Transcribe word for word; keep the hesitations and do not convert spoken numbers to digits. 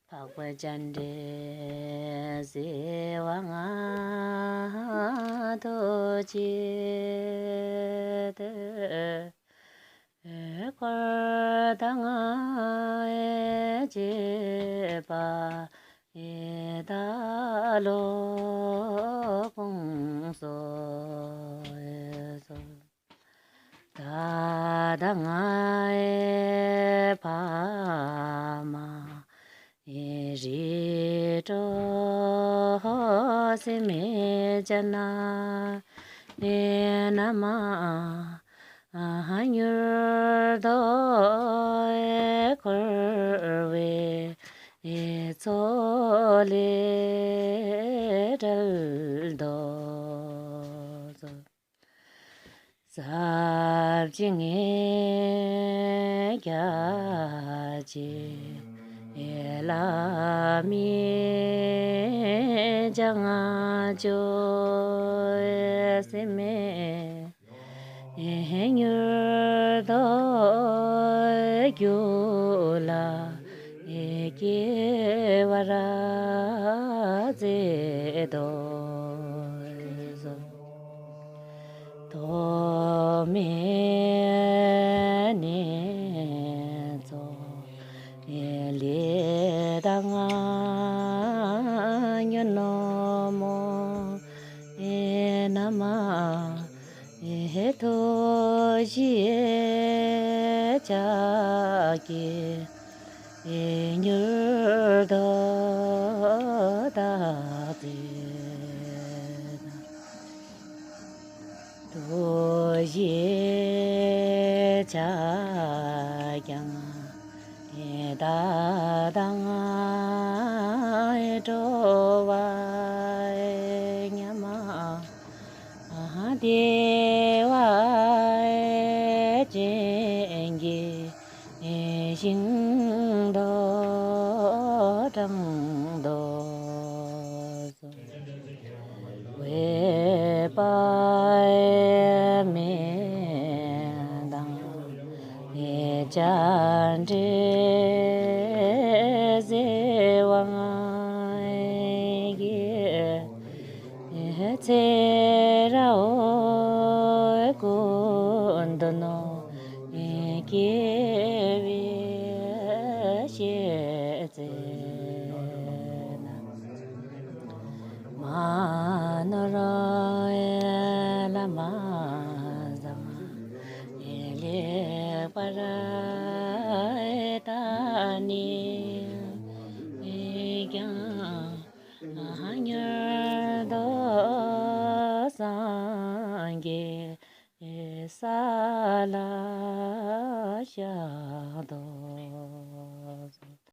འཕགས་པ་སྤྱན་རས་གཟིགས་དབང་ཐུགས་རྗེ་དེ། འཁོར་དང་བཅས་པ་ཡི་དྭགས་སློབ་དཔུང་སོགས། ད་ལྟ་ང་ཡི་ཕ་མ་ཡི་རིགས་དྲུག་སྲིད་མེད་ཅན་ན་ཡི་ན་མ་མྱུར་དུ་འཁོར་བའི་མཚོ་ལས་བསྒྲལ་དུ་གསོལ། ཟབ་ཅིང་རྒྱ་ཆེའི་བླ་མའི་བྱང་ཆུབ་སེམས་མྱུར་དུ་རྒྱུད་ལ་སྐྱེ་བར་མཛད་དུ་གསོལ། ཐོགས་མེད་ནེ་ཙོ་ལས་དང་ཉོན་མོངས་ན་མ་ཐུགས་རྗེའི་ཕྱག་གིས་མྱུར་དུ་བདག་བསྟོད། ཐུགས་རྗེའི་ཕྱག་རྒྱ་བདག་དང་འགྲོ་བ་མཉམ་པ་བདེ་བ་ཅན་གྱི་ཞིང་དུ་དྲངས་དུ་གསོལ། འོད་དཔག་མེད་དང་སྤྱན་རས་གཟིགས་དབང་གིས་ཚེ་རབས་ཀུན་ཏུ་ནོར་སྐྱེ་བའི་ཤེས་བྱེད་ན། མ་ནོར་བླ་མ་བཟང་ལེགས་པར་བལྟས་ནས་ཀྱང་མྱུར་དུ་སངས་རྒྱས་ས་ལ་གཤེགས་སུ་